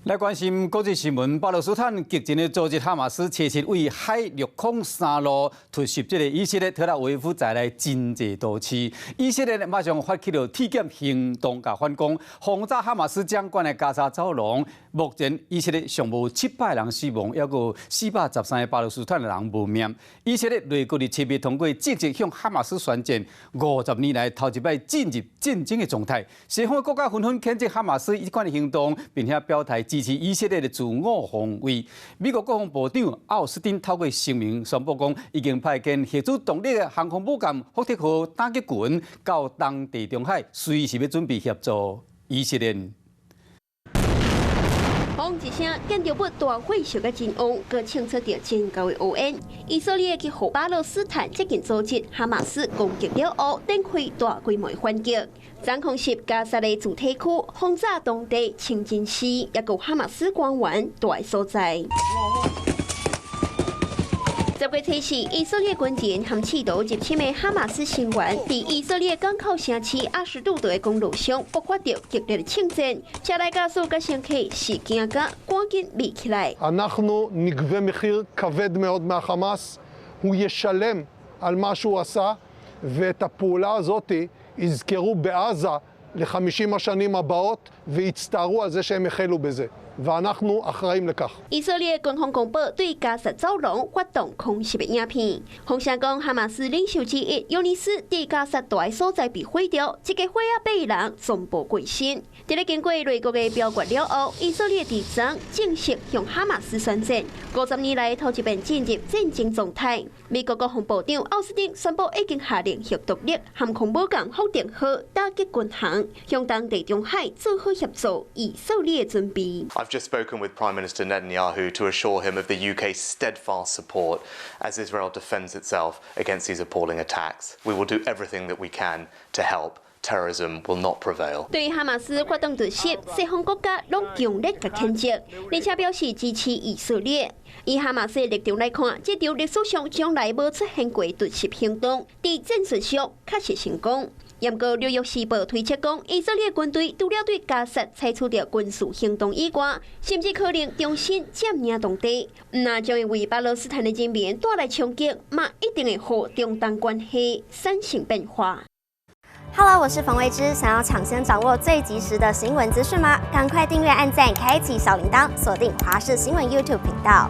來關心國際新聞，巴勒斯坦激進的組織哈馬斯，持續對海陸空三路突襲這个以色列特拉維夫在內真濟都市。以色列馬上發起了鐵劍行動，共反攻，轟炸哈馬斯掌管的加沙走廊。目前以色列上無700人死亡，抑閣413個巴勒斯坦人無命。以色列內閣佇7月通過正式向哈馬斯宣戰，50年來頭一擺進入戰爭的狀態。西方國家紛紛譴責哈馬斯這款的行動，並且表態支持以色列的自我防衛。美國國防部長奧斯汀透過聲明宣布講，已經派遣核子動力的航空母艦福特號打擊群到東地中海，隨時欲準備協助以色列。轟一聲，建築物大火燒甲真旺，閣衝出著真厚的烏煙。以色列去予巴勒斯坦激進組織哈馬斯攻擊了後，展開大規模反擊。昨空襲加薩的住宅區，轟炸當地清真寺，抑閣哈馬斯官員蹛的所在。10月初四，以色列軍人和試圖入侵的哈馬斯成員，佇以色列港口城市阿什杜德的公路上爆發著激烈的槍戰，車內駕駛佮乘客是驚甲趕緊避起來。 אנחנו נגבה מחיר כבד מאוד מהחמאס, הוא ישלם על מה שהוא עשה, ואת הפעולה הזאת יזכרו בעזה ל-50 השנים הבאות ויצטערו על זה שהם החלו בזה. ואנחנו אחראים לכך。以色列軍方公布對加薩走廊發動空襲的影片，風聲講哈馬斯領袖之一尤尼斯佇加薩蹛的所在被毀掉，這家伙仔八人全部過身。佇咧經過內閣的表決了後，以色列佇昨正式向哈馬斯宣戰，50年來頭一遍進入戰爭狀態。美國國防部長奧斯汀宣布已經下令核動力航空母艦福特號打擊巡航，向東地中海做好協助以色列準備。 I've just spoken with Prime Minister Netanyahu to assure him of the UK's steadfast support as Israel defends itself against these appalling attacks. We will do everything that we can to help. Terrorism will not prevail. 對哈馬斯發動突襲，西方國家攏強烈共譴責，而且表示支持以色列。以哈馬斯的立場來看，這場歷史上從來無出現過突襲行動，佇戰術上確實成功。毋過，紐約時報推測講，以色列軍隊除了對加薩採取著軍事行動以外，甚至可能重新佔領當地。毋但將會為巴勒斯坦的人民帶來衝擊，嘛一定會予中東關係產生變化。 Hello，我是馮慧芝，想要搶先掌握最及時的新聞資訊嗎？趕快訂閱、按讚、開啟小鈴鐺，鎖定華視新聞 YouTube 頻道。